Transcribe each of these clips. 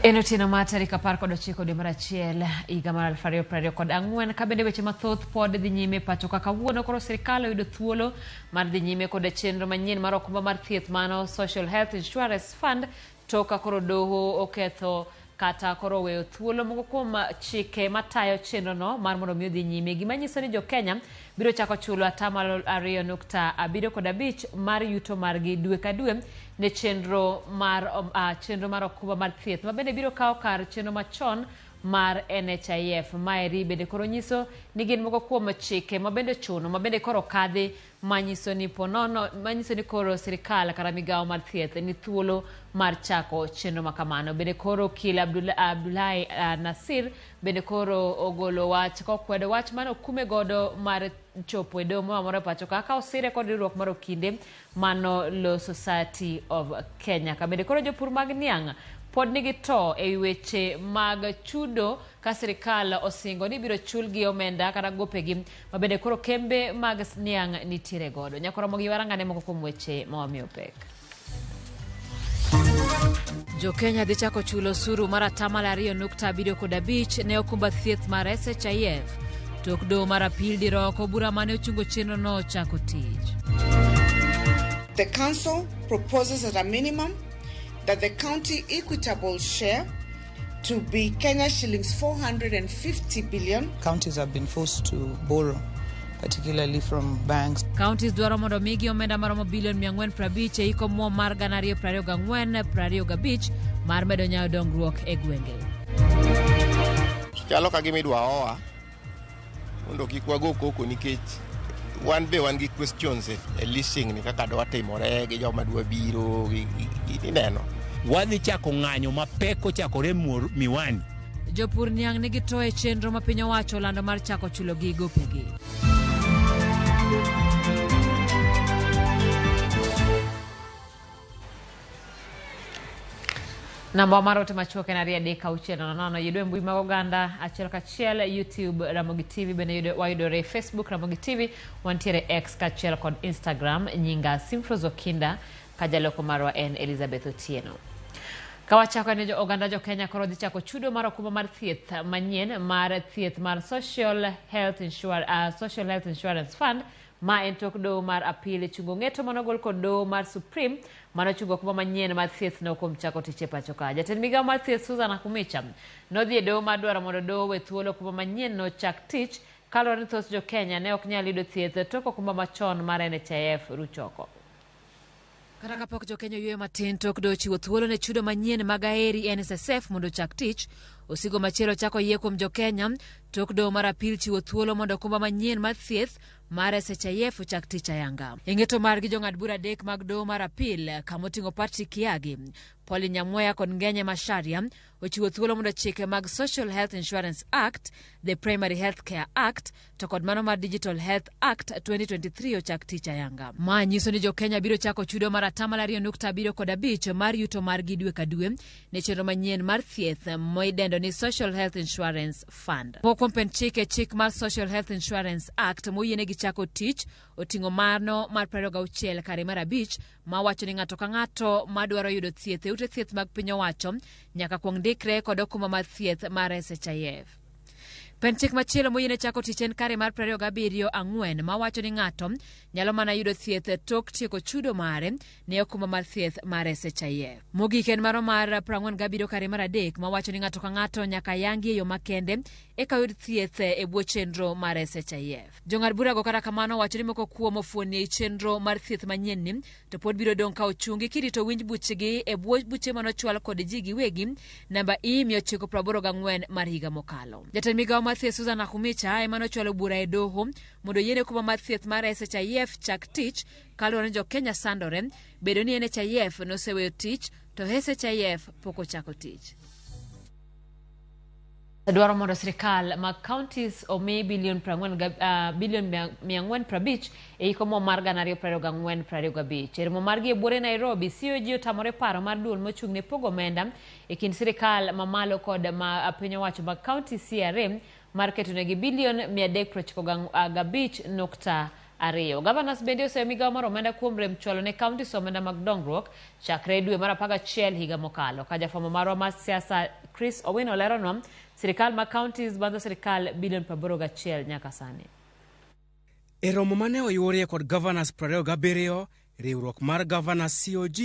En otieno mar tarik 19 dwe mar achiel higa mar 2024 ka bende weche mathoth pod dhi nyime pacho ka kawuono koro sirkal oyudo thuolo mar dhi nyime kod chenro manyien mar okumba mar thieth mano Social Health Insurance Fund to ka koro doho oketho kata koro oweyo thuolo moko kuom chike matayo chenrono mar mondo mi odhi nyime gima nyiso ni jo-Kenya biro chako chulo atamalo 2.75 mar yuto margi dwe ka dwe ne chenro mar chenro mar okumba mar thieth ma bende biro kawo kar chenro machon mar NHIF. Maeri bende koro nyiso ni gin moko kuom chike ma bende ochuno ma bende koro kadhi manyiso ni ponono manyiso ni koro sirikal kata migawo mar thieth ni thuolo mar chako chenro ma kamano. Bende koro okil Abdullahi Nasir bende koro ogolo wach kokwedo wach mane okume godo mar chopo e doho moro amora e pacho ka ka osire kod riwruok mar okinde mano Law Society of Kenya. Ka bende koro jopur mag niang' pod nigi to e weche mag chudo ka sirikal osingo ni ibiro chulgi omenda kata gopegi ma bende koro kembe mag niang' nitiere godo. Nyakoro Ramogi warangane moko kuom weche ma wamiyo pek. Jo-Kenya dhi chako chulo osuru mar atamalo 2.75 ne okumba thieth mar SHIF tok doho mar apil diro oko bura mane ochungo chenrono chako tich. The council proposes at a minimum that the county equitable share to be Kenya shillings 450 billion. Counties have been forced to borrow, particularly from banks. Counties dwaro mondo migi omenda maromo bilion 450 e hik omuom mar 2024-2025 mar medo nyayo dongruok e gwenge. Chalo ka gima idwa oa mondo kik wago koko nikech wan be wan gi questions e leasing ni kaka dwa timore gi joma dwa biro gi ineno. Wadhi chako ng'anyo mapek kochakore Miwani. Jopur niang' nigi to e chenro ma piny owacho olando mar chako chulogi gopegi. Namba mar ote machuok en 23600. Yudwa e mbui mag oganda achiel kachiel, YouTube Ramogi TV, bende wayudore e Facebook Ramogi TV, wantiere X kaachiel kod Instagram. Nyinga Simfros Okinda, ka jaloko marwa en Elizabeth Otieno. Ka wachako ne oganda jo Kenya koro dhi chako chudo mar okumba mar thieth manyien mar thieth mar Social Health Social Health Insurance Fund ma en tok doho mar apil chungo ng'eto manogol kod doho mar Supreme manochungo okumba manyien mar thieth no kuom chako tich e pacho ka. Jatend migawo mar thieth Susan Nakhumicha nodhi e doho mar dwaro mondo doho owe thuolo okumba manyien no chak tich kaluwore ni thoth jo Kenya ne ok nyal yudo thieth tok okumba machon mar NHIF ruchoko. Kata kapok jo Kenya oyueyo matin tok doho chiwo thuolo ne chudo manyien mag Aheri NSSF mondo ochak tich, osigo machielo chako yie kuom jo Kenya tok doho mar apil chiwo thuolo mondo okumba manyien mar thieth mar SHIF ochak tich ayanga. E ng'eto margi jong'ad bura adek mag doho mar apil kamoting'o Patrick Kiagi, Pauline Nyamweya kod Ngenye Macharia ochiwo thuolo mondo chike mag Social Health Insurance Act, the Primary Health Care Act to kod mano mar Digital Health Act 2023 ochak tich ayanga. Ma nyiso ni jo-Kenya biro chako chudo mar atamalo 2.75 mar yuto margi dwe ka dwe ne chenro manyien mar thieth midendo ni Social Health Insurance Fund. Moko kuom pend chike chik mar Social Health Insurance Act moyienegi chako tich oting'o mano mar 26 kare mar 5 mawacho ni ng'ato ka ng'ato madwaro yudo thieth e ute thieth mag piny owacho nyaka kuong ndikre kod okumba mar thieth mar SHIF. Pend chik machielo moyiene chako tich en kare mar 27 4 mawacho ni ng'ato nyalo mana yudo thieth tok tieko chudo mare ne okumba mar thieth mar SHIF. Mogik en mano mar 47 kare mar 3 mawacho ni ng'ato ka ng'ato nyaka yangi e yo makende eka oyud thieth e bwo chenro mar SHIF. Jong'ad burago kata kamano wacho ni moko kuom ofuoni ei chenro mar thieth manyienni to pod biro dong' ka ochungi kirito winj buchgi e bwo buche manochwal kod ji giwegi namba E 984 mar higa mokalo. Jatend migawo mar mar thieth Susan Nakhumicha ema nochwalo bura e doho mondo oyiene okumba mar thieth mar SHIF chak tich kaluwore ni jokenya sandore bedo ni NHIF noseweyo tich to SHIF pok ochako tich. Dwaro mondo sirikal mag counties omi bilion 450 e hik omuom mar 2024-2025. E romo margi e buore Nairobi, COG otamore paro mar duol mochung' ne pogo omenda e kind sirikal mamalo kod ma piny owacho mag county CRA mar ketonegi bilion 395.2. Governors bende oseyo migawo mar omenda kuom rem chwalo ne counties omenda mag dongruok chakre dwe mar 11 higa mokalo. Ka jafwambo marwa mar siasa Chris Owino leronwa, sirikal mag counties bandho sirikal bilion 81 nyaka sani. E romo mane oyuorie kod governors 27, riwruok mar governors COG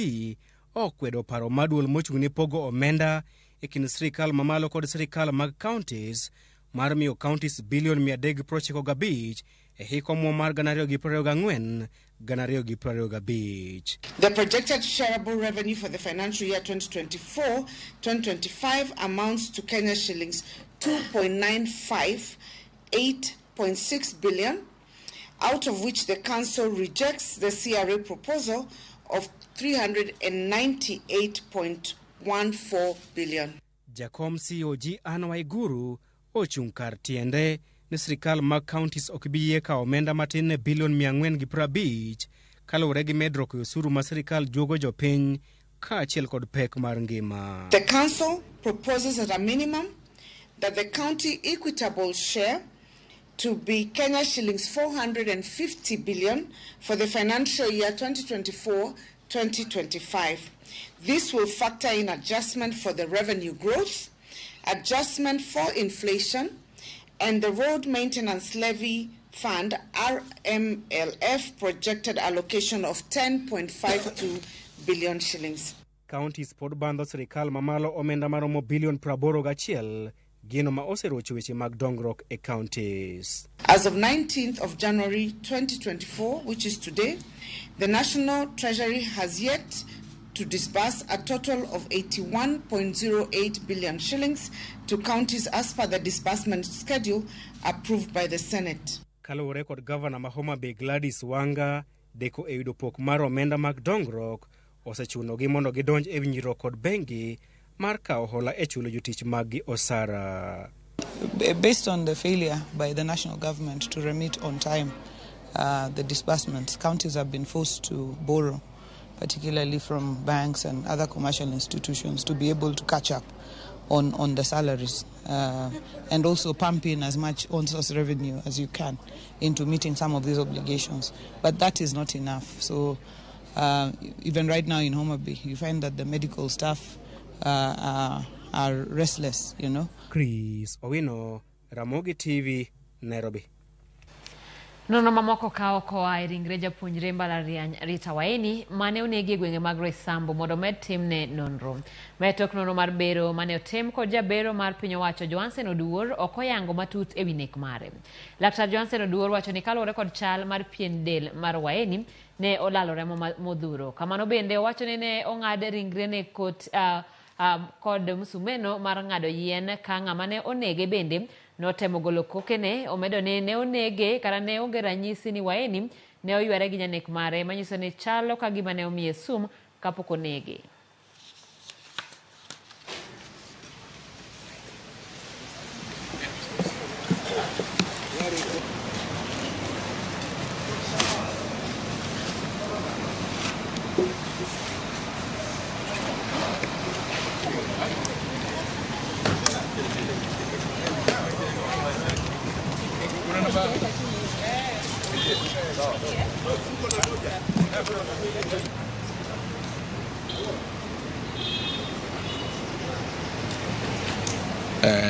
okwedo paro mar duol mochung' ne pogo omenda e kind sirikal mamalo kod sirikal mag counties mar miyo counties bilion 395 e hik omuom mar 2024 2025. The projected shareable revenue for the financial year 2024-2025 amounts to Kenya shillings 2.958.6 billion, out of which the council rejects the CRA proposal of 398.14 billion. Jakom COG Anne Waiguru ochung' kar tiende ni sirikal mag counties ok bi yie kawo omenda matin ne bilion 450 kaluwore gi medruok e osuru ma sirikal juogo jopiny kaachiel kod pek mar ngima. The council proposes at a minimum that the county equitable share to be Kenya shillings 450 billion for the financial year 2024-2025. This will factor in adjustment for the revenue growth, adjustment for inflation, and the Road Maintenance Levy Fund RMLF projected allocation of 10.52 billion shillings. Counties pod bandho sirikal mamalo omenda maromo bilion 81, gino ma oserocho weche mag dongruok e counties. As of 19th of January 2024, which is today, the National Treasury has yet to disburse a total of 81.08 billion shillings to counties as per the disbursement schedule approved by the Senate. Kaluwore kod gavana ma Homa Bay Gladys Wanga, deko e yudo pok mar omenda mag dongruok osechunogi mondo gidonj e winjruok kod bengi mar kawo hola e chulo jotich maggi osara. Based on the failure by the national government to remit on time the disbursements, counties have been forced to borrow, particularly from banks and other commercial institutions, to be able to catch up on the salaries and also pump in as much on-source revenue as you can into meeting some of these obligations. But that is not enough. So even right now in Homa Bay, you find that the medical staff are restless, you know. Chris Owino, Ramogi TV, Nairobi. Nonro mamoko kawo koa e ringre japuonjre mbalariany Rita Waeni mane onegi e gwenge mag Roysambu mondo omed timne nonro. Ma e tok nonro mar bero mane otim kod jabero mar piny owacho Johansen Oduor ok oyango matut ewi nek mare. Laktar Johansen Oduor wacho ni kaluwore kod chal mar pien del mar Waeni ne olalo remo modhuro. Kamano bende owacho ni ne ong'ad ringrene kod msumeno mar ng'ado yien ka ng'ama ne onege bende notemo golo kokene. Omedo ni ne onege kata ne onge ranyisi ni Waeni ne oyware gi janek mare manyiso ni chalo ka gima ne omiye sum kapok onege.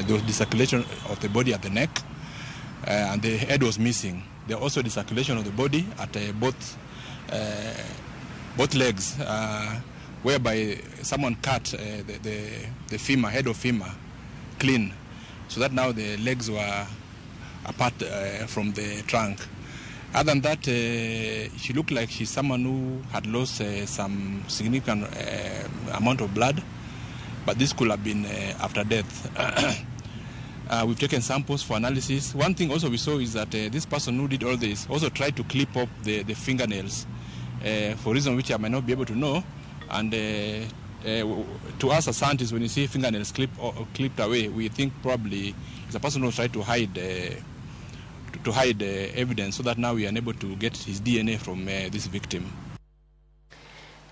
There was disarticulation of the body at the neck, and the head was missing. There was also disarticulation of the body at both legs, whereby someone cut the femur, head of femur, clean, so that now the legs were apart from the trunk. Other than that, she looked like she's someone who had lost some significant amount of blood, but this could have been after death. We've taken samples for analysis. One thing also we saw is that this person who did all this also tried to clip up the fingernails for reason which I might not be able to know. And to us as scientists, when you see fingernails clipped away, we think probably it's a person who tried to hide evidence, so that now we are unable to get his DNA from this victim.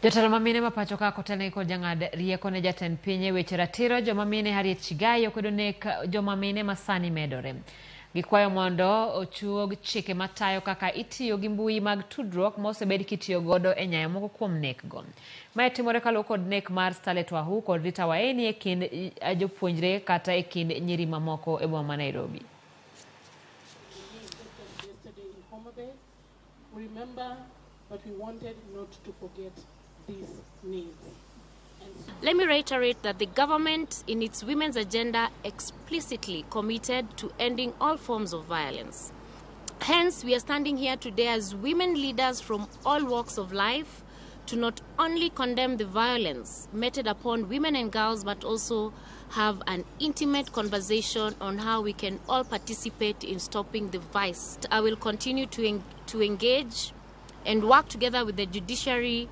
Jotelo mamine ma pacho ka kotelnegi kod jang'ad rieko ne jatend piny e weche ratiro joma mine Harriet Chigai okwedo nek joma mine ma sani medore. Gikwayo mondo ochuog chike matayo kaka itiyo gi mbui mag tudruok ma osebed kitiyo godo e nyayo moko kuom nek go. Mae timore kaluwore kod nek mar Starlet Wahu kod Rita Waeni e kind jopuonjre kata e kind nyiri mamoko e boma ma Nairobi. Remember, but we wanted not to forget these needs. Let me reiterate that the government, in its women's agenda, explicitly committed to ending all forms of violence. Hence, we are standing here today as women leaders from all walks of life to not only condemn the violence meted upon women and girls, but also have an intimate conversation on how we can all participate in stopping the vice. I will continue to engage and work together with the judiciary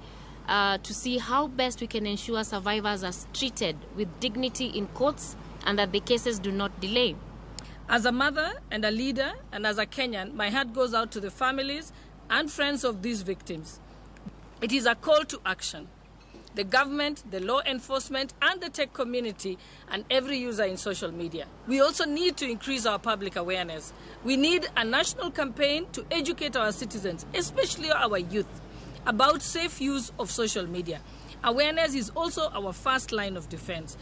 to see how best we can ensure survivors are treated with dignity in courts and that the cases do not delay. As a mother and a leader and as a Kenyan, my heart goes out to the families and friends of these victims. It is a call to action. The government, the law enforcement, and the tech community, and every user in social media. We also need to increase our public awareness. We need a national campaign to educate our citizens, especially our youth, about safe use of social media. Awareness is also our first line of defense.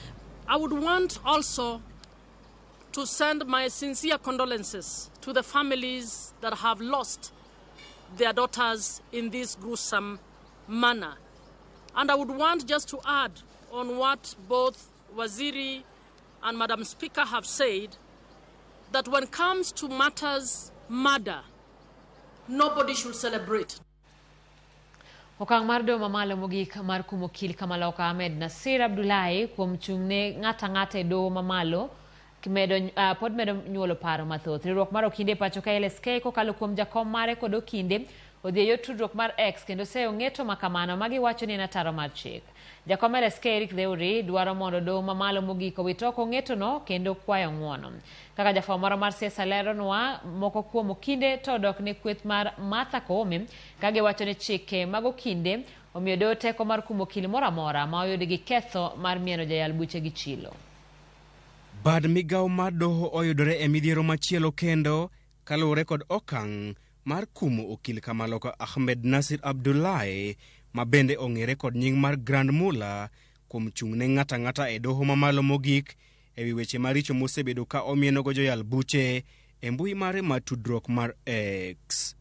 I would want also to send my sincere condolences to the families that have lost their daughters in this gruesome manner. And I would want just to add on what both Waziri and Madam Speaker have said, that when it comes to matters murder, nobody should celebrate. Okang' mar doho mamalo mogik mar kumo okil Kamaloka Ahmed Nasir Abdullahi kuom chung'ne ng'ata ng'ata e doho mamalo pod medo nyuolo paro mathoth. Riwruok mar okinde pacho ka LSK kokalo kuom jakom mare kod okinde odhi e yor tudruok mar X kendo seyo ng'eto makamano magiwacho ni en ataro mar chik. Jakom LSK Eric Theuri dwaro mondo doho mamalo mogik owit oko ng'etono kendo kwayo ng'uono. Kaka jafwambo moro mar siasa leronwa, moko kuom okinde to odok ne kweth mar Martha Koome ka giwacho ni chike mag okinde omiyo doho teko mar kumo okil moro amora ma oyud gi ketho mar mieno jayal buche gi chilo. Bad migawo mar doho oyudore e midhiero machielo kendo kaluwore kod okang' mar kumo okil Kamaloka Ahmed Nasir Abdullahi ma bende ong'ere kod nying mar Grand Mullah kuom chung' ne ng'ata ng'ata e doho mamalo mogik ewi weche maricho mosebedo ka omienogo joyal buche e mbui mare mar tudruok mar X.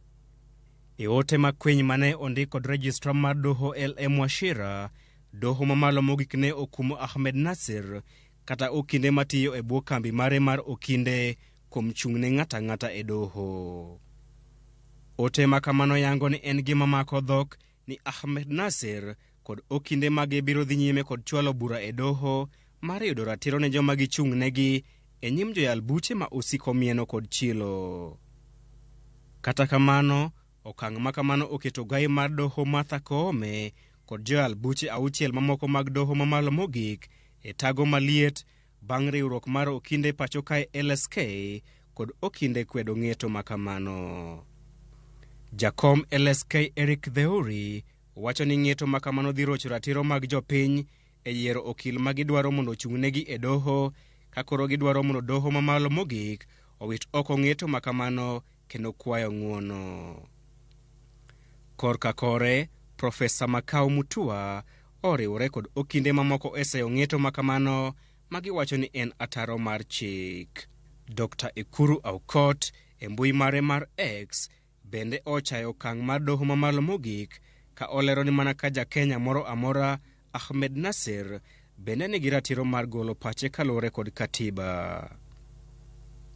E ote makwiny mane ondik kod registrar mar doho LM Wachira, doho mamalo mogik ne okumo Ahmed Nasir kata okinde matiyo e bwo kambi mare mar okinde kuom chung' ne ng'ata ng'ata e doho. Ote makamano yango ni en gima mako dhok ni Ahmed Nasir kod okinde mage biro dhi nyime kod chwalo bura e doho mar yudo ratiro ne joma gichung' negi e nyim joyal buche ma osiko mieno kod chilo. Kata kamano, okang' makamano oketo gai mar doho Martha Koome kod joyal buche 6 mamoko mag doho mamalo mogik e tago maliet bang' riwruok mar okinde pacho kae LSK kod okinde kwedo ng'eto makamano. Jakom LSK Eric Theuri wacho ni ng'eto makamano dhi rocho ratiro mag jopiny e yiero okil ma gidwaro mondo ochung'negi e doho, ka koro gidwaro mondo doho mamalo mogik owit oko ng'eto makamano kendo kwayo ng'uono. Korka kore, Profesa Makau Mutua oriwore kod okinde mamoko e seyo ng'eto makamano magiwacho ni en ataro mar chik. Dr. Ekuru Aukot e mbui mare mar X bende ochayo okang' mar doho mamalo mogik ka olero ni mana ka ja Kenya moro amora Ahmed Nasir bende nigi ratiro mar golo pache kaluwore kod katiba.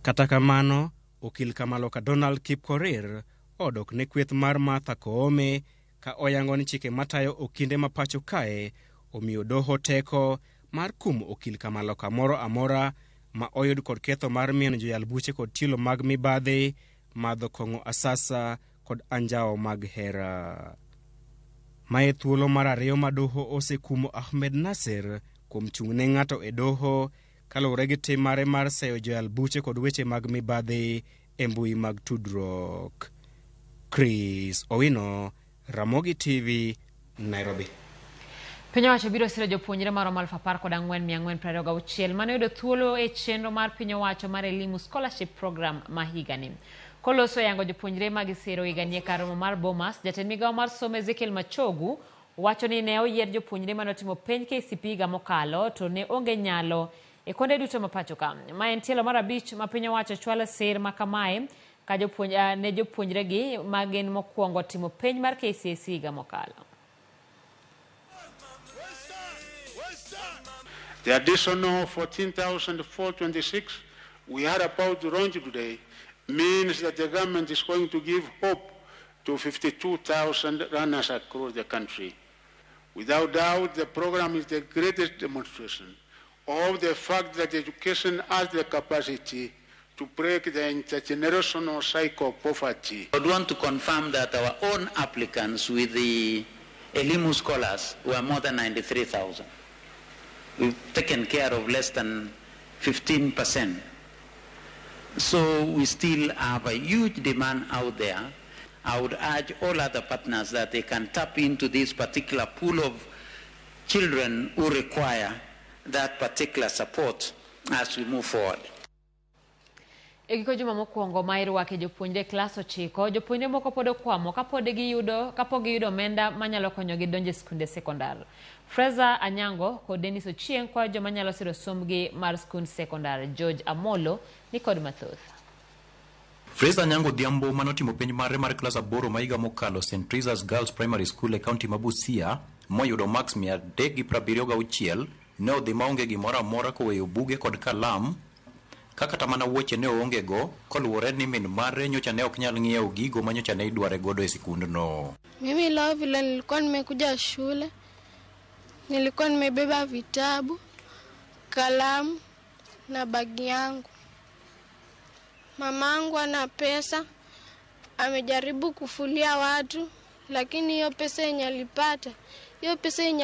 Kata kamano, okil Kamaloka Donald Kipkorir odok ne kweth mar Martha Koome ka oyango ni chike matayo okinde ma pacho kae omiyo doho teko mar kumo okil Kamaloka moro amora ma oyud kod ketho mar mieno joyal buche kod tielo mag mibadhi, madho kong'o asasa kod anjawo mag hera. Mae thuolo mar ariyo ma doho osekumo Ahmed Nasser kuom chung' ne ng'ato e doho kaluwore gi tim mare mar seyo joyal buche kod weche mag mibadhi e mbui mag tudruok. Chris Owino, Ramogi TV, Nairobi. Piny owacho biro siro jopuonjre maromo 14,426 mane oyudo thuolo e chenro mar piny owacho mar Elimu Scholarship Program ma higani. Koloso yango jopuonjre ma gisiro higani e kar romo mar Bomas, jatend migawo mar somo Ezekiel Machogu wacho ni ne oyier jopuonjre mane otimo penj KCPE higa mokalo to ne onge nyalo e kuonde duto ma pacho ka. Ma en tielo mar 5 ma piny owacho chwalo sir ma kamae ka ne jopuonjregi ma gin mokwongo timo penj mar KCSE higa mokalo. The additional 14,426 we are about to launch today means that the government is going to give hope to 52,000 learners across the country. Without doubt, the program is the greatest demonstration of the fact that education has the capacity to break the intergenerational cycle of poverty. I would want to confirm that our own applicants with the Elimu scholars were more than 93,000. We've taken care of less than 15%. So we still have a huge demand out there. I would urge all other partners that they can tap into this particular pool of children who require that particular support as we move forward. E giko juma mokwongo ma irwake jopuonjre klas 9, jopuonjre moko pod okwamo kapok giyudo omenda manyalo konyogi donjo e skunde sekondar. Fraser Anyango kod Dennis Ochieng kwayo joma nyalo siro sombgi mar skund sekondar. George Amolo ni kod mathoth. Fraser Anyango Odhiambo manotimo penj mare mar klas 8 ma higa mokalo St. Teresa's Girls Primary School e kaunti ma Busia moyudo marks 376 ne odhi maonge gimoro amora koweyo buge kod kalam kaka mana wuoche ne oonge go koluwore ni min mare nyocha ne ok nyal ng'iewo gigo ma nyocha ne idware godo e sikundno. Mimi leo vile nilikuwa nimekuja shule, nilikuwa nimebeba vitabu, kalamu na bagi yangu. Mamangu ana pesa, amejaribu kufulia watu, lakini hiyo pesa yenye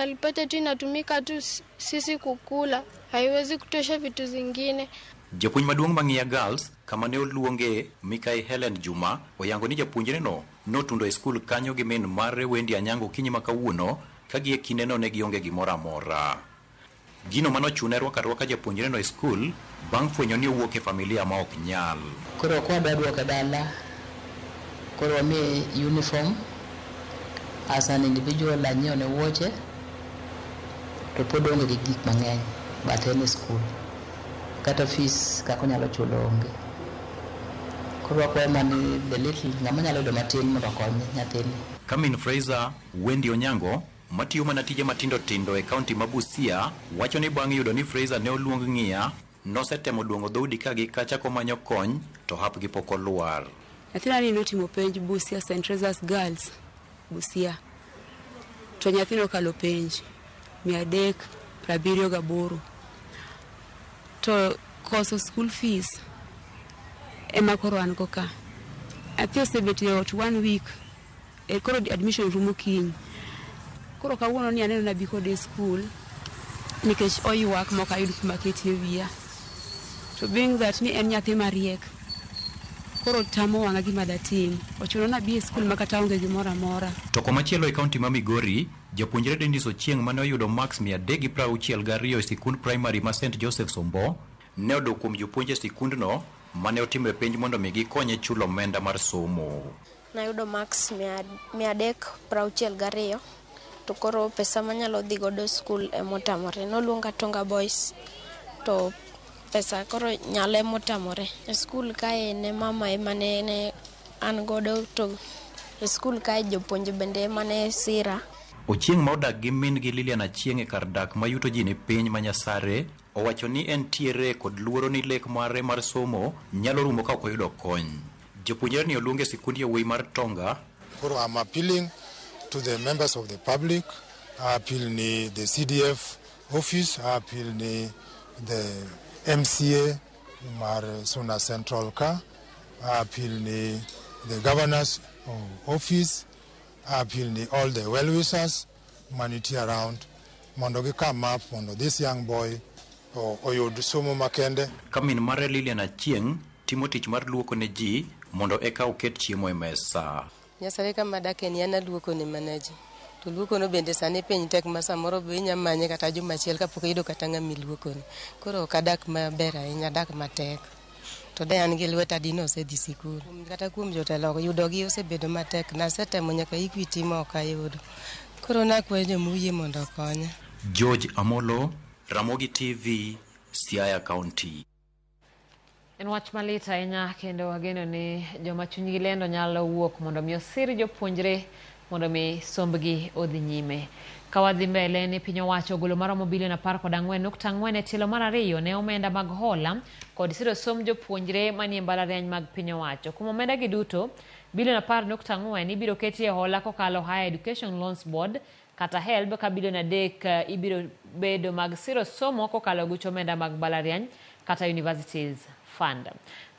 alipata tu inatumika tu sisi kukula, haiwezi kutosha vitu zingine. Japuonj maduong' Mang'iya Girls kama ne oluonge Mikai Helen Juma oyango ni japuonjreno notundo e skul kanyo gi min mare Wendy Anyango okinyi ma kawuono ka gie kindeno ne gionge gimoro amora. Gino manochune rwako arwaka japuonjreno e skul bang' fwenyo ni owuok e familia ma ok nyal. Koro kwadwa duoke dala, koro wamiye uniform as an individual anyiewo ne wuoche to pod onge gi gik mang'eny but en e skul. Kata fees kaka onyalo chulo onge. Koro wakwayo mana the little ng'ama nyalo yudo matin mondo okony nyathini. Kamin Fraser Wendy Onyango matiyo mana tije matindo tindo e kaunti ma Busia wacho ni bang' yudo ni Fraser ne oluong ng'iya nosetemo duong'o dhoudi ka gi kacha komanyo kony to hapgi pok olwar. Nyathina ni notimo penj Busia St. Teresa's Girls Busia to nyathino okalo penj 378 to koso school fees ema koro an go ka. Nyathi osebet e ot 1 week, koro admission rumo kiny. Koro kawuono ni aneno nabi kode e skul nikech oywak mok ayud kuma ketie wiya. To being that ni en nyathi mariek, koro tamo wang'a gima datim. Ochuno nabi e skul ma kata onge gimoro amora. To komachielo e kaunti ma Migori, japuonjre Dennis Ochieng mane oyudo marks 362 e sikund primary ma St. Joseph Sombo ne odok kuom jopuonj e sikundno mane otimo e penj mondo mi gikonye chulo omenda mar somo. Nayudo marks 362 to koro pesa manyalo dhi godo skul emotamore. Noluonga Tonga Boys to pesa koro nyalo emotamore. E skul kae ne mama ema ne an godo to e skul kae jopuonj bende ema ne sira. Ochieng' ma odak gi min gi Lilian Achieng' e kar dak ma yuto ji ni piny ma Nyasare owacho ni entiere kod luoro ni lek mare mar somo nyalo rumo ka ok oyudo kony. Japuonjre ni oluonge e sikund yawuoyi mar Tonga. Koro I'm appealing to the members of the public, I appeal ni the CDF office, I appeal ni the MCA, mar Suna Central ka, appeal ni the governor's office, appeal ni all the well-wishers manitie around mondo gi come up mondo this young boy oyud somo makende. Ka min mare Lilian Achieng' timo tich mar luoko ne ji mondo eka oket chiemo e mesa. Nyasare kama adake ni an aluoko ne mana ji. To luoko no bende sani piny tek ma samoro be inya manye kata juma achiel kapok iyudo kata ng'ama iluokone. Koro ok adak maber ahinya, adak matek. To de an gi lweta dine osedhi sikul. Kata kuom jotelo yudogi osebedo matek. Nasetemo nyaka Equity ma ok ayudo. Koro nakwayo joma oyie mondo okonya. George Amolo, Ramogi TV, Siaya County. En wach malit ahinya kendo wageno ni joma chunygi lendo nyalo wuok mondo mi osir jopuonjre mondo mi sombgi odhi nyime. Ka wadhi mbele ni piny owacho ogolo maromo bilion 14.4 e tielo mar 2 ne omenda mag hola kod siro somb jopuonjre manie mbalariany mag piny owacho. Kuom omenda gi duto, bilion 10.4 ibiro keti e hola kokalo Higher Education Loans Board kata HELB, ka bilion 3 ibiro bedo mag siro somo kokalo guch omenda mag mbalariany kata Universities Fund.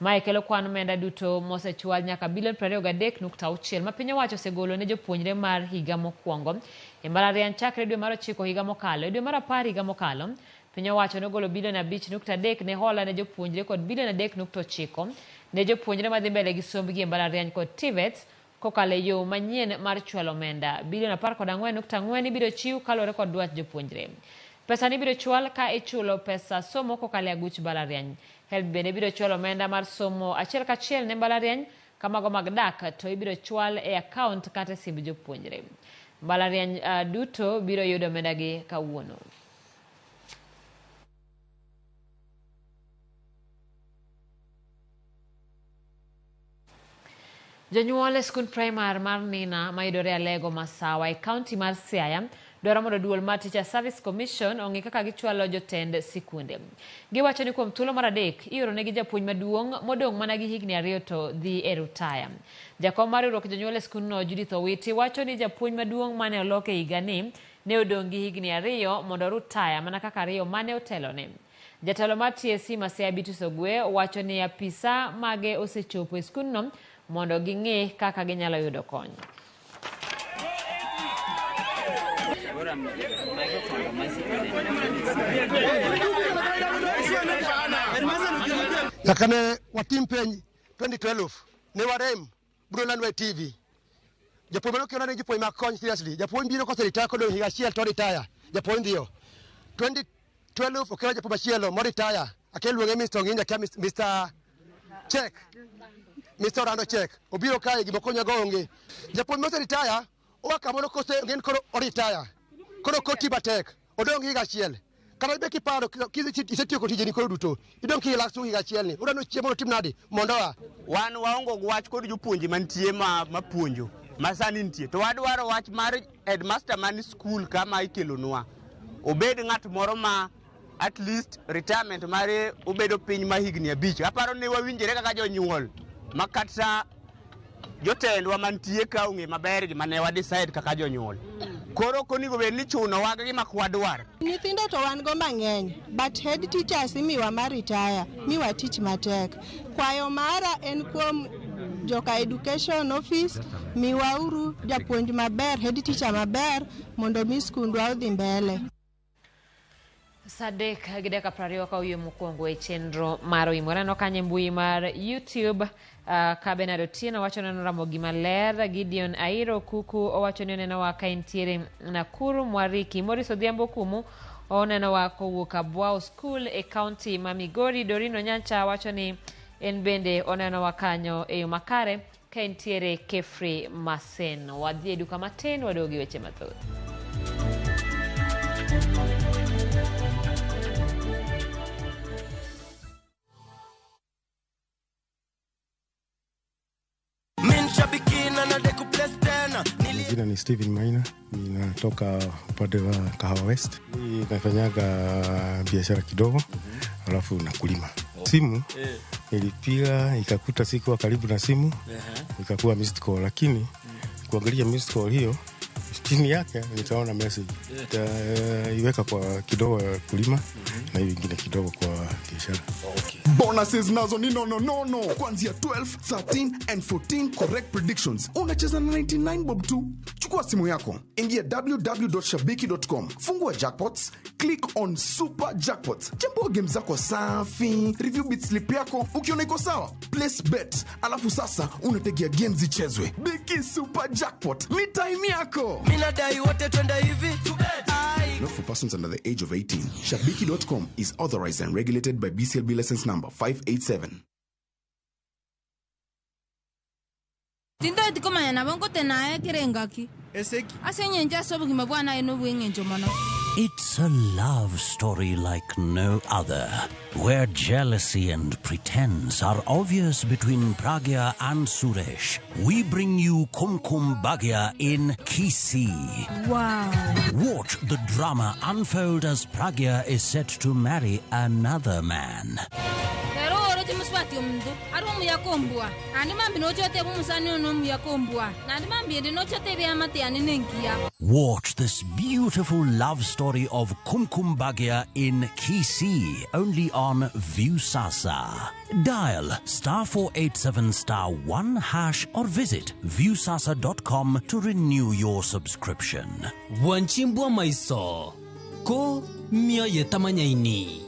Mae kelo kwan omenda duto mosechwal nyaka bilion 23.6 ma piny owacho osegolo ne jopuonjre mar higa mokwongo e mbalariany chakre dwe mar 9 higa mokalo. E dwe mar 10 higa mokalo, piny owacho nogolo bilion 5.3 ne hola ne jopuonjre kod bilion 3.9 ne jopuonjre madhi mbele gi sombgi e mbalariany kod TVETs kokalo e yo manyien mar chwalo omenda. Bilion 14.4 ibiro chiw kaluwore kod dwach jopuonjre. Pesa ni ibiro chwal ka ichulo pesa somo kokalo e aguch mbalariany. HELB bende biro chwalo omenda mar somo achiel kachiel ne mbalariany, ka mago mag dak to ibiro chwal e akaont kata e simb jopuonjre. Mbalariany duto biro yudo omenda gi kawuono. Jonyuol e skund primar mar Nina mayudore Alego Masawa e kaunti mar Siaya dwaro mondo duol mar Teacher Service Commission ong'i kaka gichwalo jotend sikunde. Giwacho ni kuom thuolo mar 3 ioronegi japuonj maduong' modong' mana gi higni 2 to dhi e rutaya. Jakom mar riwruok jonyuol e skundno Judith Owiti wacho ni japuonj maduong' mane olok e higani ne odong' gi higni 2 mondo orutaya mana kaka 2 mane otelone. Jatelo mar TSC Masia Beatrice Ogwe wacho ni apisa mage osechopo e skundno mondo ging'e kaka ginyalo yudo kony. Nyaka ne watim penj 2012 ne warem biro landwa e TV. Japuonj mane okelona ne jopuonj mag kony seriously. Japuonj biro kose retire kodong' higa achiel to retire. Japuonj dhiyo. 2012 okelo japuonj machielo mo retire. Akel luonge Mr. Onginja kia Mr. Check. Mr. Orlando Check. Obiro kae gima okonya go onge. Japuonj mose retire oa kamoro kose ng'en koro o retire. Koro koti matek. Odong' higa achiel. Kata be kiparo kisetieko tijeni koro duto. Idong' ki relax higa achiel ni. Udwaro chiemo otim nadi mondo oa. Wan waongo gi wach kod jopuonje mantie ma puonjo ma sani nitie. To wadwaro wach mar headmaster man skul kama ikelonwa. Obed ng'at moro ma at least retirement mare obedo piny ma higni 5. Aparo ni wawinjore kaka jonyuol ma kata jotendwa mantie ka ong'e maber gima ne wa decide kaka jonyuol. Koro ok onego bed ni chunowa gi gima ok wadwar. Nyithindo to wan go mang'eny, but head teachers imiwa mar retire, miwa tich matek. Kwayo mara en kuom joka education office, miwauru japuonj maber, head teacher maber, mondo mi skundwa odhi mbele. Saa 3:20 ka oyie mokwongo e chenro mar Oimore. Aneno kanyo e mbui mar YouTube ka Bernard Otieno wacho ni oneno Ramogi maler. Gideon Airo Kuku owacho ni onenowa ka entiere Nakuru. Mwariki Maurice Odhiambo Kumu onenowa kowuok Abwao School e kaunti ma Migori. Dorino Nyancha wacho ni en bende onenowa kanyo e yo makare ka entiere Kefri Masen. Wadhi e duka matin waduogo gi weche mathoth. Jina ni Steven Maina, ninatoka upande wa Kahawa West. Ninafanyaga biashara kidogo, alafu nakulima. Simu nilipiga ikakuta sikuwa karibu na simu, ikakuwa missed call, lakini kuangalia missed call hiyo chini yake nitaona message. Nitaiweka kwa kidogo ya kulima na hiyo ingine kidogo kwa biashara. Bonuses nazo ni no no no no. Kuanzia 12, 13 and 14 correct predictions. Unacheza na 99 bob tu. Chukua simu yako, ingia www.shabiki.com, fungua jackpots, click on super jackpots, chambua game zako safi, review bit slip yako, ukiona iko sawa, place bet, alafu sasa unategea game zichezwe. Biki super jackpot ni time yako. Mimi nadai wote twende hivi. Not for persons under the age of 18. Shabiki.com is authorized and regulated by BCLB license number 587. Tindoeti komanya nabo ngote naye kerengaki Eseki. Ase eng'encho ase obogima bwa naye na obweng'encho mono. It's a love story like no other, where jealousy and pretense are obvious between Pragya and Suresh. We bring you Kumkum Bhagya in Kisii. Wow. Watch the drama unfold as Pragya is set to marry another man. Ero oroche muswati omuntu ari omuya kombua nandi mambi nochote omusani ono omuya kombua nandi mambi ende nochote ebiamate yane nenkiya. Watch this beautiful love story of Kumkum Bhagya in Kisii, only on Viusasa. Dial *487*1# or visit viusasa.com to renew your subscription. Wanchimbwa maiso ko mioyo tamanyaini.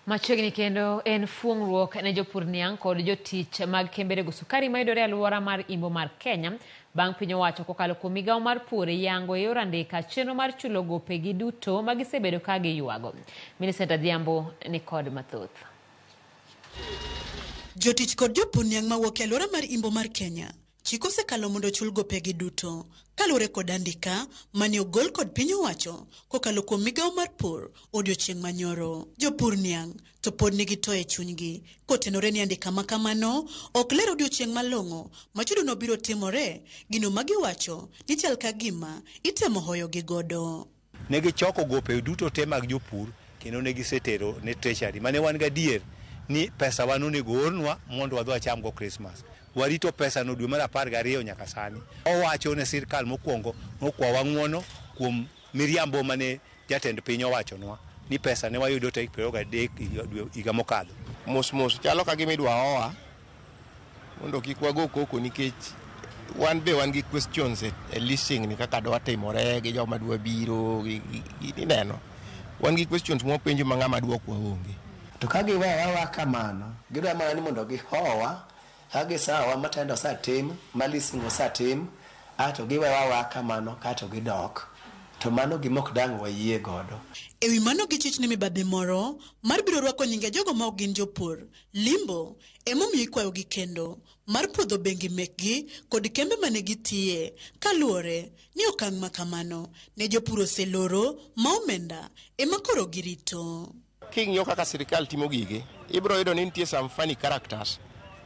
Machiegni kendo en fuong'ruok ne jopur niang' kod jotich mag kembe rego sukari mayudore e alwora mar Imbo mar Kenya bang' piny owacho kokalo kuom migawo mar pur yango e yor andika chenro mar chulo gopegi duto ma gisebedo ka giywago. Millicent Adhiambo ni kod mathoth. Jotich kod jopur niang' mawuok e alwora mar Imbo mar Kenya chik osekalo mondo ochul gopegi duto kaluwore kod andika mane ogol kod piny owacho kokalo kuom migawo mar pur odiochieng' manyoro. Jopur niang' to pod nigi to e chunygi kotenore ni andika ma kamano ok ler odiochieng' malong'o ma chudono biro timore, gino ma giwacho ni chal ka gima itemo hoyogi godo. Ne gichoko gope duto te mag jopur kendo ne gisetero ne treasury mane wan gadier ni pesa wan onego ornwa mondo wadhi wacham go Christmas. Warito pesa no dwe mar 12 nyaka sani. Owacho ne sirkal mokwongo nokwawa ng'uono kuom miriambo mane jatend piny owachonwa ni pesa ne wayudo tarik 23 higa mokadho. Mos mos chalo ka gima idwa oa mondo kik wago koko nikech wan be wan gi questions e listing ni kaka dwa timore gi joma dwa biro gi ineno. Wan gi questions mwapenjo ma ng'ama dwokwa onge. To ka giwewa kamano, gidwa mana ni mondo gihowa, ka gisawa matendo osetim, ma listing osetim, ato giwewa kamano kato gidok. To mano gima ok dang' wayie godo. Ewi mano gichich ni mibadhi moro mar biro rwako nyinge jogo ma ok gin jopur, limbo emomiyo ikwayogi kendo mar puodho bengi mekgi kod kembe mane gitiye kaluwore ni okang' ma kamano ne jopur oseloro ma omenda ema koro girito. King'iyo kaka sirikal timo gige, ibiro yudo ni nitie some funny characters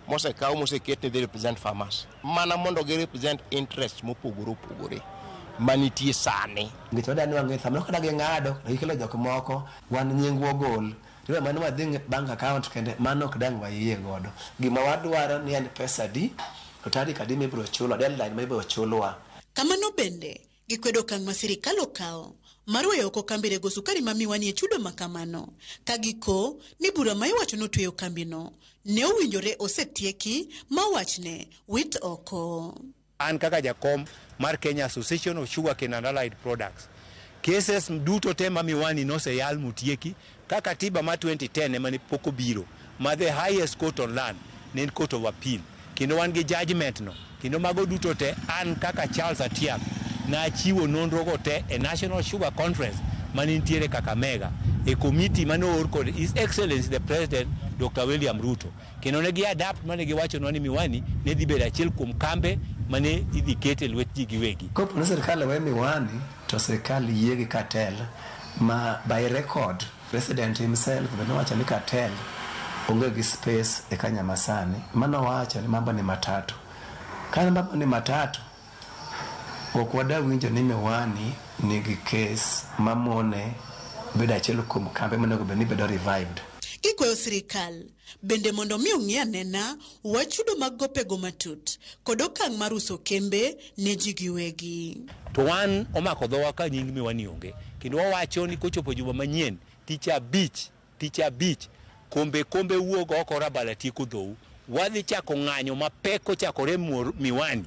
mosekaw moseket ni they represent farmers mana mondo gi represent interests mopogore opogore manitie sani. Nikech wadwa ni wang'e samoro kata ging'ado to gikelo jok moko wan nyingwa ogol. To mano wadhi bank account kende mano ok dang' wayie godo. Gima wadwaro ni en pesa adi to tarik adi mibiro chulwa, deadline mibiro chulwa. Kamano bende gikwedo okang' ma sirikal okawo mar weyo oko kambi rego sukari ma Miwani e chudo ma kamano ka giko ni bura ma iwacho notweyo kambino ne owinjore osetieki ma wachne wit oko. An kaka jakom mar Kenya Association of Sugarcane and Allied Products, cases duto te ma Miwani noseyal motieki ka katiba ma 2010 ema ne pok obiro ma the highest court on land ne en court of appeal kendo wan gi judgment no kendo mago duto te an kaka Charles Atiak nachiwo nonro go te e National Sugar Conference mane nitiere Kakamega e committee mane oor kod His Excellency the President Dr. William Ruto kendo ne gi adapt mane giwachonwa ni Miwani ne dhi bedo achiel kuom kambe mane idhi ket e lwet ji giwegi. Kopo ni sirikal owe Miwani to sirikal yie gi cartel ma by record president himself be nowacho ni cartel onge gi space e Kenya masani. Mano wacho ni mambo ni matatu. Ka mambo ni matatu, ok wada winjo ni Miwani nigi case mamone bedo achiel kuom kambe monego bed ni bedo revived. Gikwayo sirikal bende mondo mi ong'i anena wach chudo mag gopego matut kod okang' mar uso kembe ne ji giwegi. To wan omako dhowa ka nying Miwani onge, kendo wawacho ni kochopo juma manyien tich abich kombe wuog oko Rabala tieko dhou. Wadhi chako ng'anyo mapek kochakore Miwani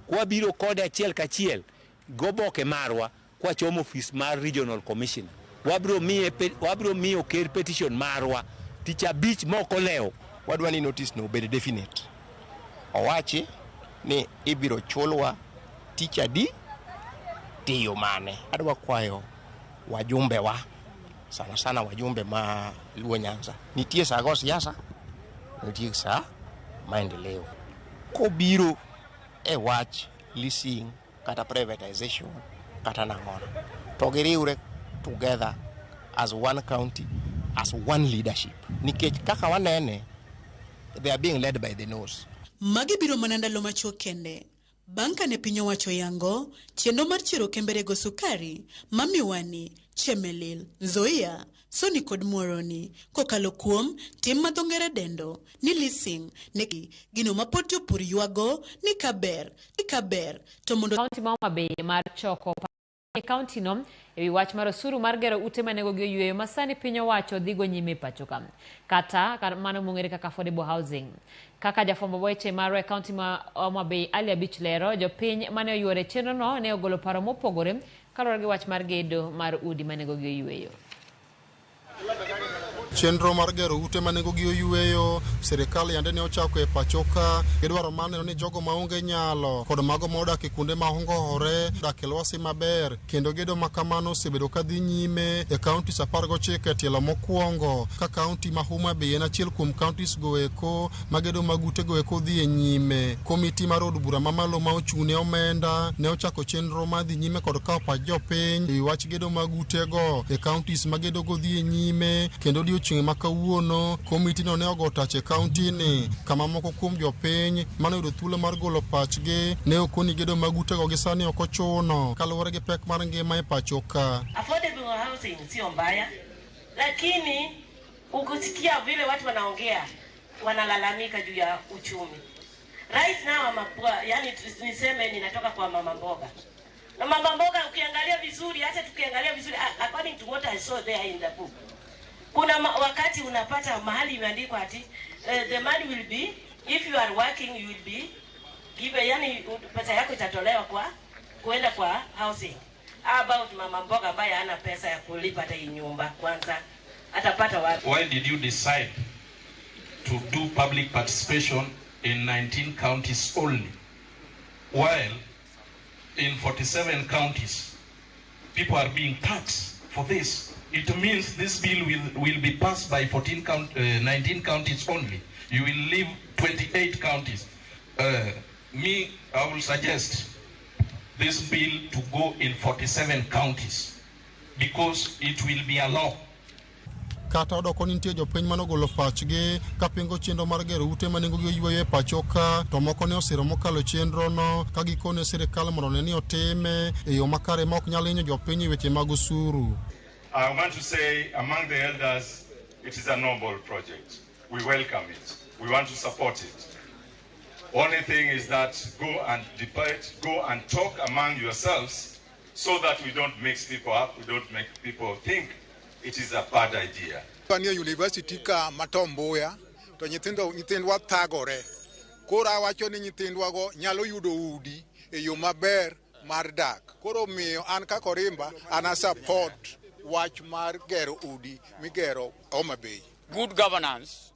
kwabiro kode achiel kachiel goboke marwa kwachomo ofis mar Regional Commissioner. Wabiro miyo ker petition marwa tich abich moko lewo. Wadwa ni notice no obed definite. Owachi ni ibiro chulwa tich adi tiyo mane. Adwa kwayo wajumbe wa sana sana wajumbe ma Luo Nyanza. Nitie saa go siasa, nitie saa maendeleo. Kobiro e wach leasing kata privatization kata nang'ono, to giriwre together as one county, as one leadership. Nikech kaka wanene, they are being led by the nose. Magi biro mana ndalo machuok kende bang' kane piny owacho yango chenro mar chiero kembe rego sukari ma Miwani, Chemelil, Nzoia, Sony kod Muhoroni kokalo kuom tim ma dho ngere dendo ni leasing ne gino ma pod jopur ywago ni kaber to mondo kaunti ma Homa Bay mar choko e kaunti no ewi wach mar osuru mar gero ute manego gi oyweyo ma sani piny owacho dhigo nyime pacho ka, kata mano mong'ere kaka affordable housing. Kaka jafwambo weche marwa e kaunti ma Homa Bay Ali Abich lero, jopiny mane oyuore chenro no ne ogolo paro mopogore kaluwore gi wach mar gedo mar udi manego gi oyweyo. Chenro mar gero ute manego gi oyweyo sirikal yande ne ochako e pacho ka gidwaro mar neno ni jogo maonge nyalo kod mago modak e kuonde ma ongowore dak e lwasi maber, kendo gedo ma kamano osebedo ka dhi nyime e counties 19 e tielo mokwongo, ka kaunti ma Homa Bay en achiel kuom counties go eko ma gedo mag ute go eko dhi e nyime. Komiti mar od bura mamalo ma ochung' ne omenda ne ochako chenro mar dhi nyime kod kawo pach jopiny e wach gedo mag utego e counties ma gedo go dhi e nyime, kendo odiochieng' ma kawuono komiti no ne ogo tach e kaunti ni kama moko kuom jopiny mane oyudo thuolo mar golo pachgi ne okoni gedo mag utego gi sani ok ochuno kaluwore gi pek mar ngima e pacho ka. Affordable housing sio mbaya, lakini ukisikia vile watu wanaongea wanalalamika juu ya uchumi. Right now mapua, yani niseme ninatoka kwa mama mboga. Na mama mboga ukiangalia vizuri, hata tukiangalia vizuri according to what I saw there in the book, kuna wakati unapata mahali imeandikwa ati the money will be, if you are working you will be given, yani pesa yako itatolewa kwa kuenda kwa housing. About mama mboga ambaye hana pesa ya kulipa hata nyumba kwanza atapata wapi? Why did you decide to do public participation in 19 counties only, while in 47 counties people are being taxed for this? It means this bill will be passed by 19 counties only. You will leave 28 counties. Me, I will suggest this bill to go in 47 counties because it will be a law. Kata odoko ni nitie jopiny manogolo pachgi kapingo chenro mar gero ute manengo gi oyweyo e pacho ka, to moko ne osiro mokalo chenro no ka gikone sirikal mondo ne ni otime e yo makare ma ok nyal hinyo jopiny e weche mag osuru. I want to say among the elders, it is a noble project. We welcome it. We want to support it. Only thing is that go and debate, go and talk among yourselves so that we don't mix people up, we don't make people think it is a bad idea. Wanie university ka matomboya to nyithindwa thagore. Koro awacho ni nyithindwago nyalo yudo udi e yo maber mar dak. Koro miyo an kaka Orimba an a support wach mar gero udi migero Homa Bay. Good governance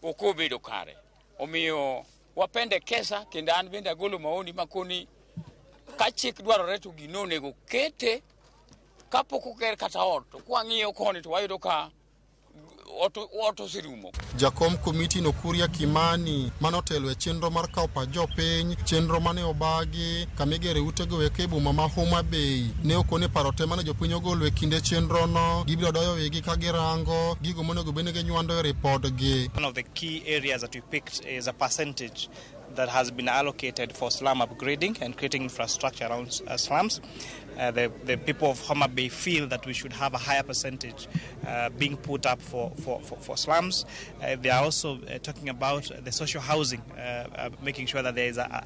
ok obedo kare. Omiyo wapendekeza kendo an bende agolo maoni makoni ka chik dwarore to gino onego kete kapok oger kata ot, to kwang'iyo koni to wayudo ka ot oserumo. Jakom komiti no Kuria Kimani manotelo e chenro mar kawo pach jopiny, chenro mane obagi kamigere utego eko e boma ma Homa Bay ne okone paro te mane jopiny ogolo e kinde chenro no gibiro doyo wigi ka girango gigo monego bed ni ginywando e ripodgi. One of the key areas that we picked is a percentage that has been allocated for slum upgrading and creating infrastructure around slums. The people of Homa Bay feel that we should have a higher percentage being put up for slums. They are also talking about the social housing, making sure that there is a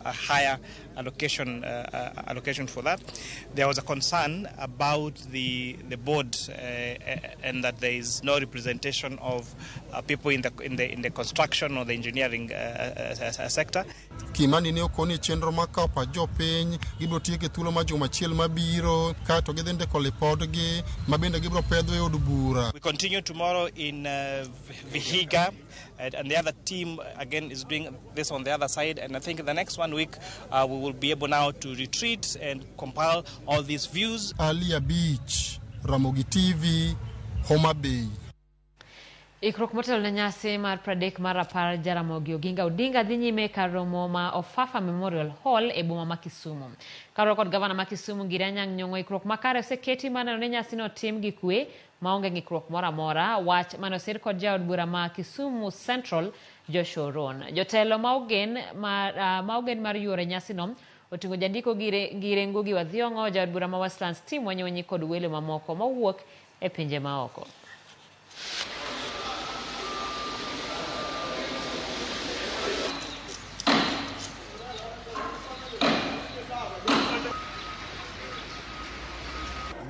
higher allocation for that. There was a concern about the board and that there is no representation of people in the construction or the engineering sector. Kimani ne okoni chenro mar kawo pach jopiny gibiro tieke thuolo mar juma achiel mabiro kaeto gidhi ndiko lipodgi ma bende gibiro pedho e od bura. We continue tomorrow in Vihiga, and the other team again is doing this on the other side, and I think in the next 1 week we will be able now to retreat and compile all these views. Alia Beach, Ramogi TV, Homa Bay. Ikruok motelo ne nyasi mar 30 mar rapar Jaramogi Oginga Odinga dhi nyime kar romo ma Ofafa Memorial Hall e boma ma Kisumu. Kaluwore kod gavana ma Kisumu Ngire Anyang' Nyong'o, ikruok makare oseketi mar neno ni nyasino otim gi kwe maonge ng'ikruok moro amora, wach mane osir kod jaod bura ma Kisumu Central Joshua Oron. Jotelo ma ogen mar yuoro nyasino oting'o jandiko Ngire Ngugi wa Thiong'o, jaod bura ma Westlands Tim Wanyonyi kod welo mamoko mowuok e pinje maoko.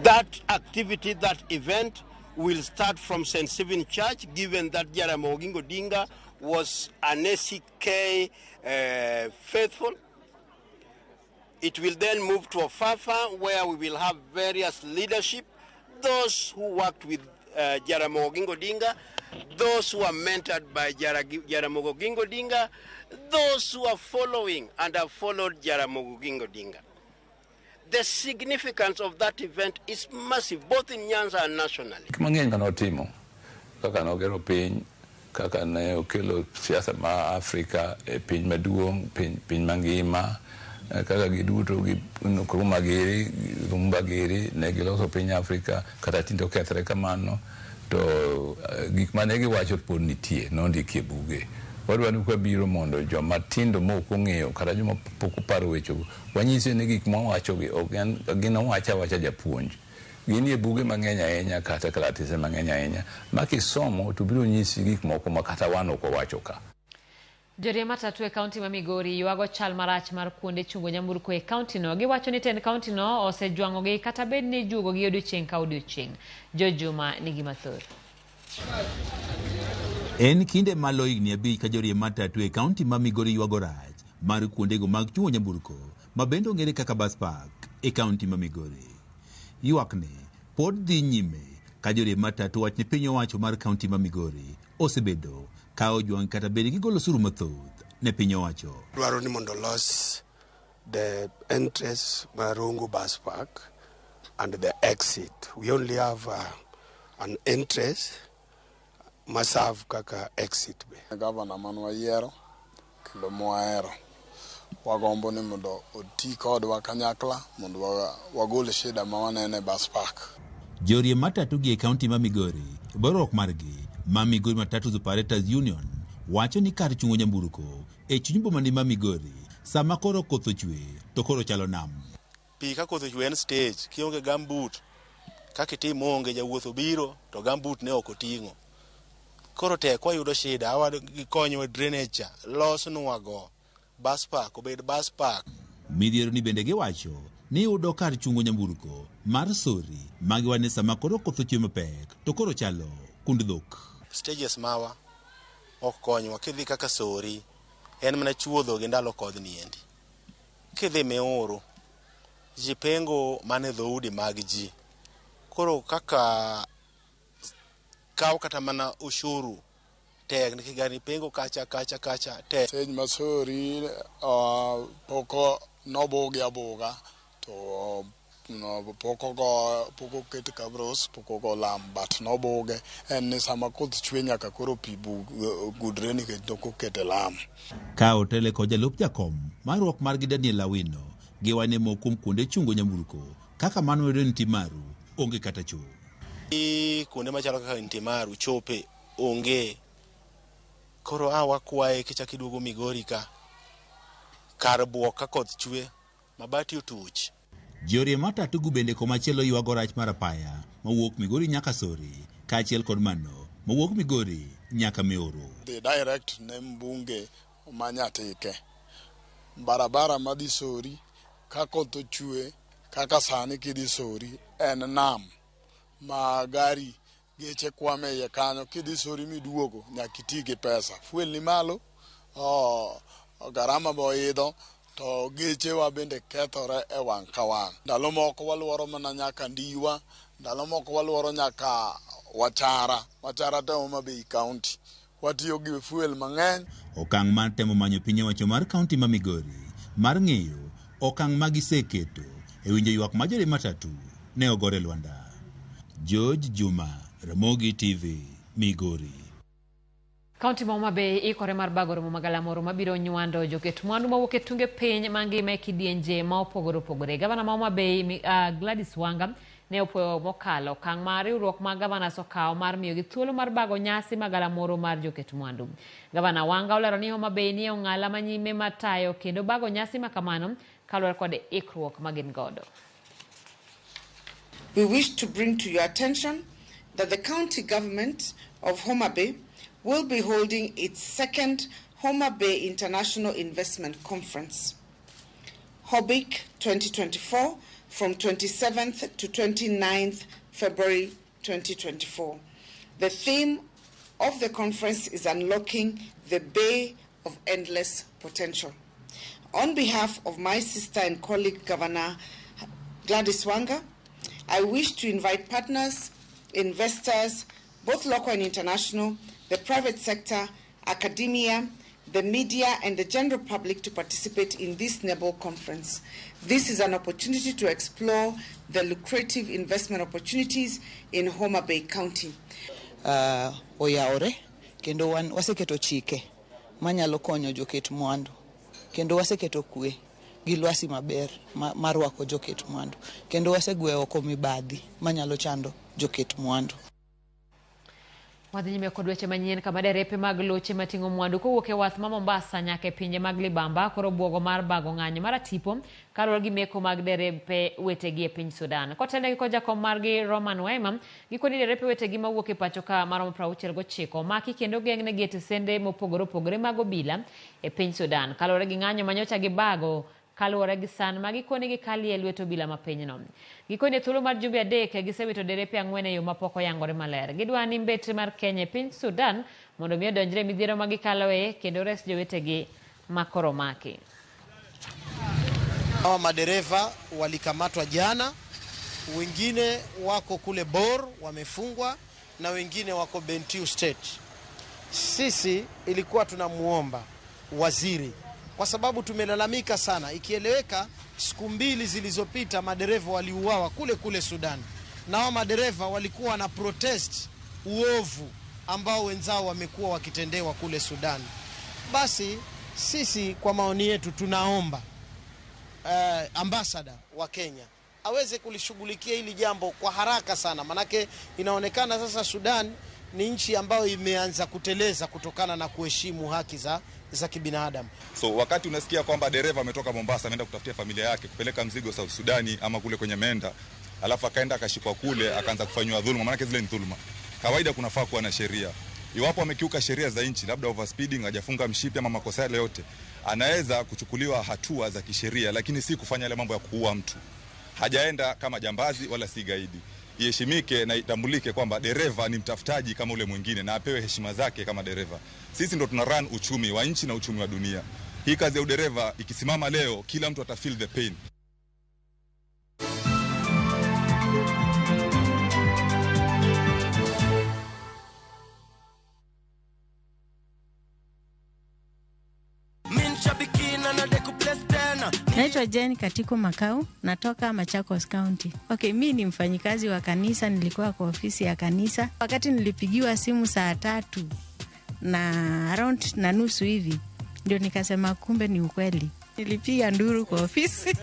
That activity, that event, will start from St. Stephen Church, given that Jaramogi Oginga Odinga was an ACK faithful. It will then move to Ofafa, where we will have various leadership, those who worked with Jaramogi Oginga Odinga, those who are mentored by Jaramogi Oginga Odinga, those who are following and have followed Jaramogi Oginga Odinga. The significance of that event is massive, both in Nyanza and nationally. Mang'eny mane otimo, kaka nogero piny, kaka ne okelo siasa ma Afrika e piny maduong', piny mangima, kaka giduto gi Nkrumah giri, Lumumba giri, ne giloso piny Afrika, kata tinde okethre kamano, to gik mane giwacho pod nitie, nondiki e buge. Wadwa ni kwabiro mondo joma tindo mok ong'eyo kata joma pok oparo wechego, wanyise ni gik mwawachogi ok gin owacha awacha japuonj. Ginie buge mang'eny ahinya kata kalatese mang'eny ahinya ma kisomo to biro nyisi gik moko ma kata wan ok wawacho ka. Joriemb matatu e kaunti ma Migori ywago chal marach mar kuonde chungo nyamburko e kaunti no. Giwacho ni tend kaunti no osejwang'ogi kata bed ni ijuogogi odiochieng' ka odiochieng'. Jojuma nigi mathoth. En kinde malo higni 5 ka joriemb matatu e kaunti ma Migori ywago rach mar kuondego mag chungo nyamburko ma bende ong'ere kaka bus park e kaunti ma Migori. Ywakni pod dhi nyime ka joriemb matatu wach ni piny owacho mar kaunti ma Migori osebedo ka ojwang' kata bed gigolo osuru mathoth ne piny owacho. Dwaro ni mondo los the entrance mar Rongo bus park and the exit. We only have an entrance maserve kaka exit be. Gavana man wayiero kendo mwahero wagombo ni mondo oti kodwa kanyakla mondo wagol shida ma wanene bus park. Joriemb matatu gi e kaunti ma Migori, riwruok margi ma Migori Matatu Operators Union wacho ni kar chungo nyamburko e chuny boma ni ma Migori sama koro koth ochwe to koro chalo nam. Pi ka koth ochwe en stage, kionge gumboot kaka itim onge jawuoth obiro to gumboot ne ok oting'o. Koro tek wayudo shida, awa gikonywa drainage cha, losnwa go bus park obed bus park. Midhiero ni bende giwacho ni yudo kar chungo nyamburko mar Sori magiwane sama koro koth ochwe mapek to koro chalo kund dhok. Stages mawa ok konywa, kidhi kaka Sori en mana chuodho gi ndalo kodhni endi. Kidhi Miuru ji pengo mana e dhoudi mag ji. Koro kaka kaw kata mana ushuru tek nikech gari pengo kacha kacha kacha tek. Stage ma Sori pok nobugi abuga to pok oket kabros, pok ogo lam, but nobuge en ni sama koth chwe nyaka koro pi gudre nikech nok okete lam. Ka otele kod jalup jakom mar riwruok margi Daniel Awino giwane moko kuom kuonde chungo nyamburko kaka mano yudo Ntimaru onge kata cho. Kuonde machalo kaka Ntimaru chope onge. Koro wakwaye kichak iduogo Migori ka kar buok ka koth chwe mabati otuch. Jorie matatu gu bende komachielo ywago rach mar apaya mawuok Migori nyaka Sori, kaachiel kod mano mawuok Migori nyaka Miuru. Dhi direct ne mbunge ma Nyatike. Barabara madhi Sori ka koth ochwe kaka sani kidhi Sori en nam ma gari geche kwame iye kanyo. Kidhi Sori miduogo nyaka iti gi pesa. Fuel ni malo, garama be oidho, to gechewa bende kethore e wang' ka wang'. Ndalo moko waluoro mana nyaka Ndiwa, ndalo moko waluoro nyaka Wachara, Wachara to Homa Bay County. Watiyo gi fuel mang'eny. Okang' mar temo manyo piny owacho mar kaunti ma Migori mar ng'eyo okang' ma giseketo e winjo ywak ma joriemb matatu ne ogore lwanda. George Juma, Ramogi TV, Migori. Kaunti ma Homa Bay ikore mar bago romo magalamoro mabiro nywando joket mwandu mawuok e tunge piny mangima e kidienje ma opogore opogore. Gavana ma Homa Bay Gladys Wanga ne opuoyo mokalo okang' ma riwruok mag gavanas okawo mar miyogi thuolo mar bago nyasi magalamoro mar joket mwandu. Gavana Wanga olero ni Homa Bay nie ong'ala manyime mar tayo kendo bago nyasi makamano kaluwore kod ikruok ma gin godo. We wish to bring to your attention that the county government of Homa Bay will be holding its second Homa Bay International Investment Conference, HOBIC 2024, from 27th to 29th February 2024. The theme of the conference is Unlocking the Bay of Endless Potential. On behalf of my sister and colleague, Governor Gladys Wanga, I wish to invite partners, investors, both local and international, the private sector, academia, the media, and the general public to participate in this NEBO conference. This is an opportunity to explore the lucrative investment opportunities in Homa Bay County. Oyawore kendo wan waseketo chike manyalo konyo joket mwandu kendo waseketo kwe gi lwasi maber mar rwako joket mwandu kendo wasegweyo oko mibadhi manyalo chando joket mwandu. Wadhi nyime kod weche manyien kama derepe mag loche mating'o mwandu kowuok e wath ma Mombasa nyaka e pinje mag Libamba koro buogo mar bago ng'anyo mar atipo kaluwore gi meko mag derepe wetegi e piny Sudan. Kotelnegi kod jakom margi Roman Waima, gikoni derepe wetegi mawuok e pacho ka maromo 69 omaki kendo geng'negi e tesende mopogore opogore mag obila e piny Sudan kaluwore gi ng'anyo manyocha gibago kaluwore gi san ma gikoni gikalie lwet obila ma pinyno. Gikoni e thuolo mar jumbe 3 gisewito derepe 4 e yo mapok oyangore maler. Gidwa ni mbetre mar Kenya e piny Sudan mondo mi odonjre e midhiero ma gikaloe kendo res jowetegi ma koro omaki. Hawa madereva walikamatwa jana, wengine wako kule Bor wamefungwa na wengine wako Bentiu State. Sisi ilikuwa tunamuomba waziri kwa sababu tumelalamika sana. Ikieleweka siku 2 zilizopita madereva waliuawa kule kule Sudan. Na hao madereva walikuwa na protest uovu ambao wenzao wamekuwa wakitendewa kule Sudan. Basi sisi kwa maoni yetu tunaomba ambassador wa Kenya aweze kulishughulikia hili jambo kwa haraka sana. Manake inaonekana sasa Sudan ni nchi ambayo imeanza kuteleza kutokana na kuheshimu haki za kibinadamu. So wakati unasikia kwamba dereva ametoka Mombasa ameenda kutafutia familia yake kupeleka mzigo South Sudani ama kule kwenye Menda, alafu akaenda akashikwa kule akaanza kufanywa dhuluma, maana zile ni dhuluma. Kawaida kunafaa kuwa na sheria. Iwapo amekiuka sheria za nchi, labda overspeeding, hajafunga mshipi ama makosa yale yote, anaweza kuchukuliwa hatua za kisheria, lakini si kufanya yale mambo ya kuua mtu. Hajaenda kama jambazi wala si gaidi. Iheshimike na itambulike kwamba dereva ni mtafutaji kama ule mwingine na apewe heshima zake kama dereva. Sisi ndo tuna run uchumi wa nchi na uchumi wa dunia. Hii kazi ya udereva ikisimama leo, kila mtu ata feel the pain. Naitwa Jane Katiko Makau, natoka Machakos County. Okay, mi ni mfanyikazi wa kanisa, nilikuwa kwa ofisi ya kanisa. Wakati nilipigiwa simu saa 3 na around 3:30 hivi, ndio nikasema kumbe ni ukweli. Nilipiga nduru kwa ofisi.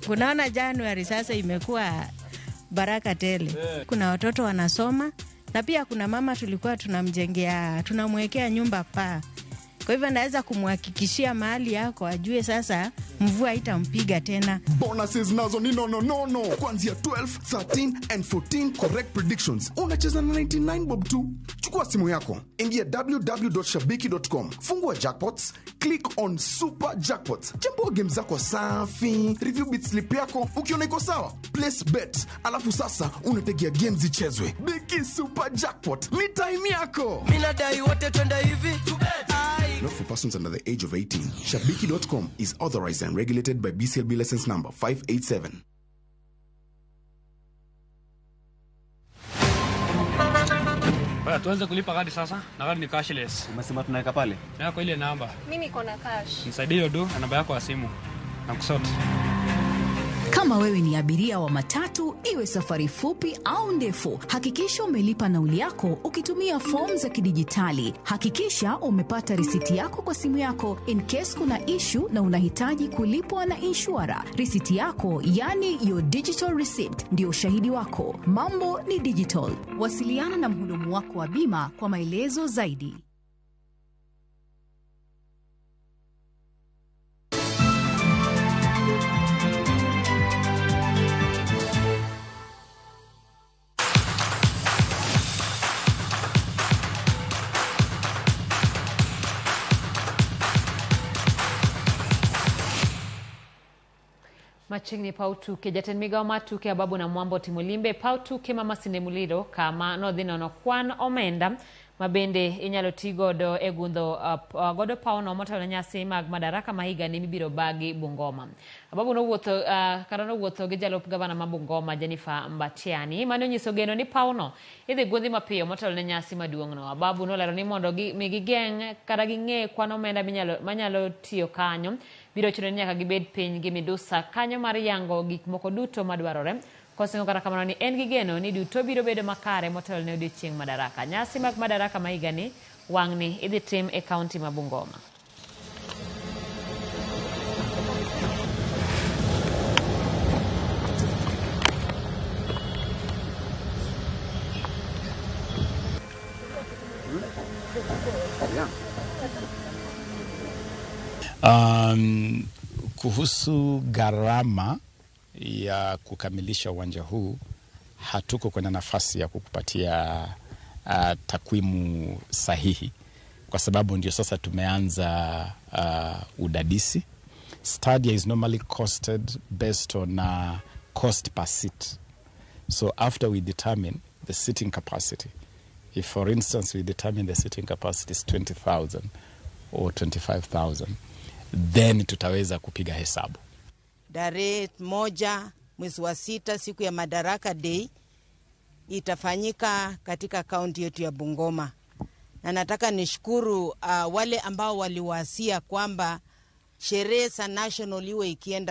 Unaona January sasa imekuwa baraka tele. Kuna watoto wanasoma na pia kuna mama tulikuwa tunamjengea, tunamwekea nyumba paa. Kwa hivyo naweza kumhakikishia mahali yako ajue sasa mvua haitampiga tena. Bonuses nazo ni nononono kuanzia 12, 13 and 14 correct predictions. Unacheza na 99 bob tu. Chukua simu yako, ingia www.shabiki.com, fungua jackpots, click on super jackpots, chambua game zako safi, review bit slip yako, ukiona iko sawa, place bet, alafu sasa unategea game zichezwe. Biki super jackpot ni time yako. Mimi nadai wote twende hivi. Not for persons under the age of 18. Shabiki.com is authorized and regulated by BCLB license number 587. Baya, tuanze kulipa kadi sasa na kadi ni cashless. Umesema tunaweka pale? Yako ile namba. Mimi niko na cash. Nisaidie hiyo do na namba yako ya simu. Na kusort. Kama wewe ni abiria wa matatu, iwe safari fupi au ndefu, hakikisha umelipa nauli yako ukitumia fomu za kidijitali. Hakikisha umepata risiti yako kwa simu yako in case kuna issue na unahitaji kulipwa na inshura. Risiti yako, yani your digital receipt, ndio ushahidi wako. Mambo ni digital. Wasiliana na mhudumu wako wa bima kwa maelezo zaidi. Machiegni paw tuke jatend migawo mar tuke Ababu na Mwambo otimo limbe paw tuke ma Masinde Muliro kama nodhi nono kwan omenda ma bende inyalo ti godo e gundho godo pawno motelo ne nyasi mag Madaraka ma higani mibiro bagi Bungoma. Ababu nowuotho kata nowuotho gi jalup gavana ma Bungoma Jennifer Mbatiani mane onyiso geno ni pawno idhi gundhi mapiyo motelo ne nyasi maduong'no. Ababu nolero ni mondo mi gigeng' kata ging'e kwan omenda manyalo tiyo kanyo biro chuno ni nyaka gibed piny gi midusa kanyo mar yango gik moko duto madwarore. Kosingo kata kamano ni en gi geno ni duto biro bedo makare motelo ne odiochieng' Madaraka. Nyasi mag Madaraka ma higani wang'ni idhi tim e kaunti ma Bungoma. Kuhusu gharama ya kukamilisha uwanja huu, hatuko kwenye nafasi ya kukupatia takwimu sahihi kwa sababu ndio sasa tumeanza udadisi. Stadia is normally costed based on cost per seat. So after we determine the seating capacity, if for instance we determine the seating capacity is 20,000 or 25,000, then tutaweza kupiga hesabu. Tarehe 1 mwezi wa 6 siku ya Madaraka Day itafanyika katika kaunti yetu ya Bungoma. Na nataka nishukuru wale ambao waliwasia kwamba sherehe za national iwe ikienda